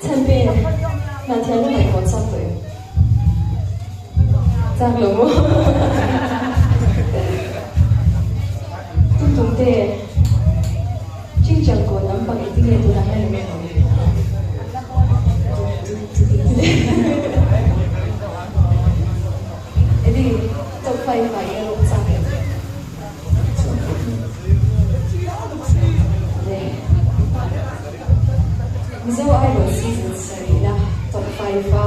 Chhanpe, Hnahthial na ngaihtuah chak tawh em? Chak lo maw? Tumtum te, Chingchang kawn lampang engtin nge tunah hian em em? Eddie, top 5 ah i rawk chak em? Mizo Idol season sarihna top 5 a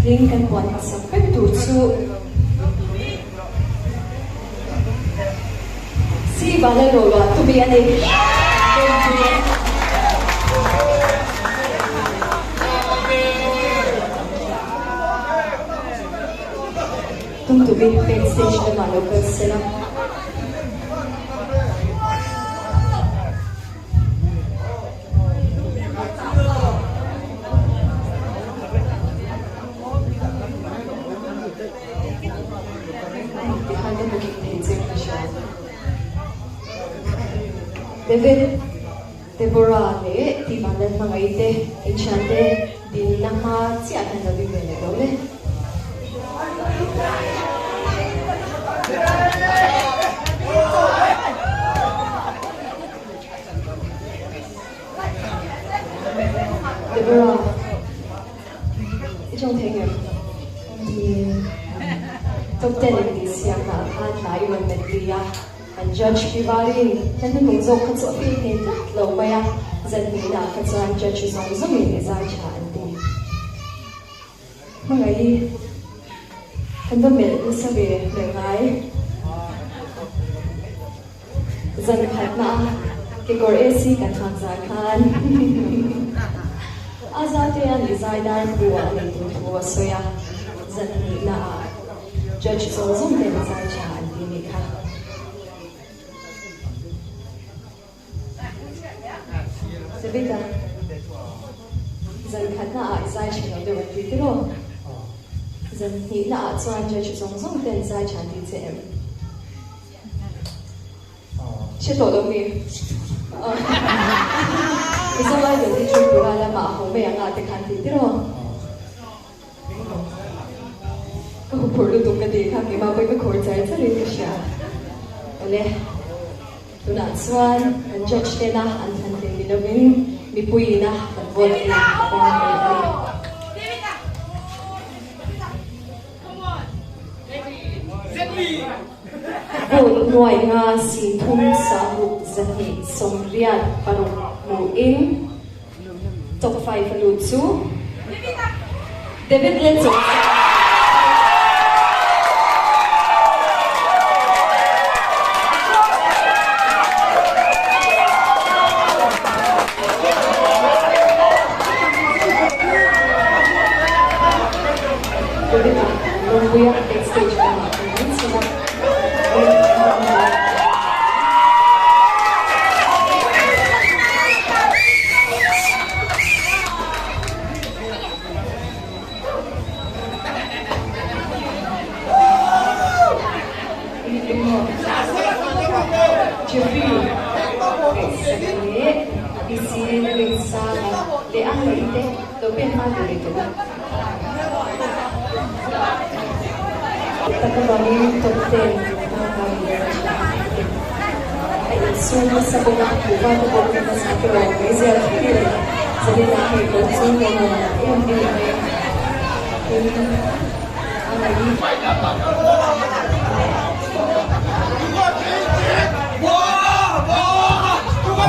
tling kan puan hmasak vek tur chu Si Vanlalroa tumi a ni. Tum tumi main stage lamah lo kal sela. Tikhan ka hmu thei thei che ka hria. David, Deborah leh Tiva Lalhmangaih te inthiante dinna hma chiah hian lo ding ve leh lo le. Deborah, i tawng thei ngem? Top 10 in tih siamna ah khan hla i rawn met lui a, an judge pi varin hla hnuhnung zawk kha chu a feel thei tlat lo mai a, zan hnihna ah kha chuan judge zawng zawngin i zai tha an ti. Hmangaih i kan va melh nasa ve melh ngai. Zan khatna a kekawr AC kan hak zar khan a Zatea'n i zai dar bu ah a nei tur thu a sawi a, zan hnihna ah judge zawng zawng ten a zai tha an ti nih kha. David-a, Zan khatna ah i zai tha lo deuh an ti tiraw? Zan hnihna ah chuan judge zawng zawng ten zai tha an ti che em? Hre tawh lo mi? Mizo Idol hi Tripura lamah a ho mai ang a te khan ti tiraw? Ka huphurh lutuk ka tih kha keimah pawhin ka khur char charin ka hria. Awle, tunah chuan kan judge tena an thlan thei ni lovin mipuiina kan vote hi a pawimawh a ni. Vote nuai nga 30 saruk 2 96 hmuhin top 5 a lut chu David Lalchawng. David-a Lawmpuia backstage lamah kan ding chhin a. Jeffrey Ngaihsaka leh PC Rinsanga leh a ngaihte lo pen hma ve leh tawh a. Tak avangin top 10 tangkai leh tha a insum nasa bawk a, kuhva te pawh ka hmasa te rawh mai zial thleng in zanin ah hei kawr chu ka rawn em em mai a, tin a ngaih.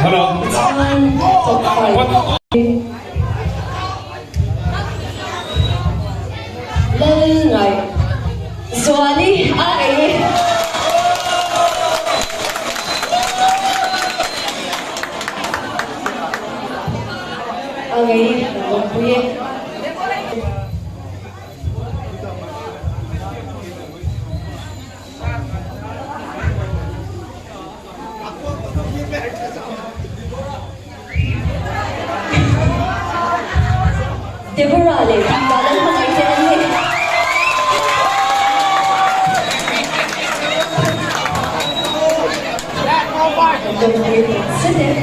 Tichuan top 5. Lalngai Zuali a ei. A ngei kan lawmpui e. Deborah leh Vanlalhmangaih te an ni. Kan lawmpui tak zet e.